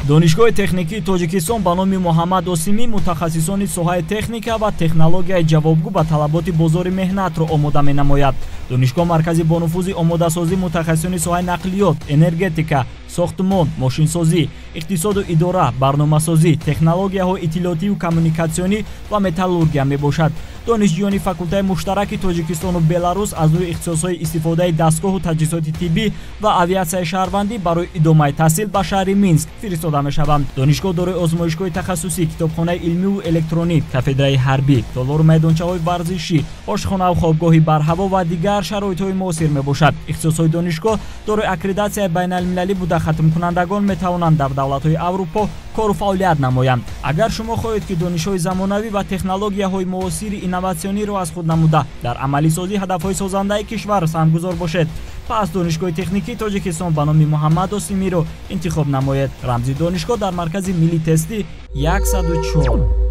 Донишгоҳи техникии Тоҷикистон ба номи Муҳаммад Осимӣ мутахассисони соҳаи техника ва технологияи ҷавобгӯ ба талаботи бозори меҳнатро омода менамояд. Донишгоҳ маркази бонуфузи омодасозии мутахассисони соҳаи нақлиёт, энергетика, сохтмон, мошинсозӣ, иқтисоду идора, барномасозӣ, технологияҳои иттилоотиву коммуникатсионӣ ва металлургия мебошад. Донишҷӯёни факултаи муштараки Тоҷикистону Беларус аз рӯи ихтисосҳои истифодаи дастгоҳу таҷҳизоти тиббӣ ва авиатсияи шаҳрвандӣ барои идомаи таҳсил ба шаҳри Минск фиристода мешаванд. Донишгоҳ дорои озмоишгоҳи тахассусӣ, китобхонаи илмиву электронӣ, кафедраи ҳарбӣ, толору майдончаҳои варзишӣ, ошхонаву хобгоҳи барҳаво ва дигар шароитҳои муосир мебошад. Ихтисосҳои донишгоҳ дорои аккредитатсияи байналмилалӣ буда, хатмкунандагон метавонанд дар давлатҳои Аврупо кору фаъолият намоянд. Агар шумо хоҳед, ки донишҳои замонавӣ ва технологияҳои муосири инноватсиониро аз худ намуда, дар амалисозии ҳадафҳои созандаи кишвар саҳмгузор бошед, пас Донишгоҳи техникии Тоҷикистон ба номи Муҳаммад Осимиро интихоб намоед. Рамзи донишгоҳ дар маркази миллии тестӣ 104.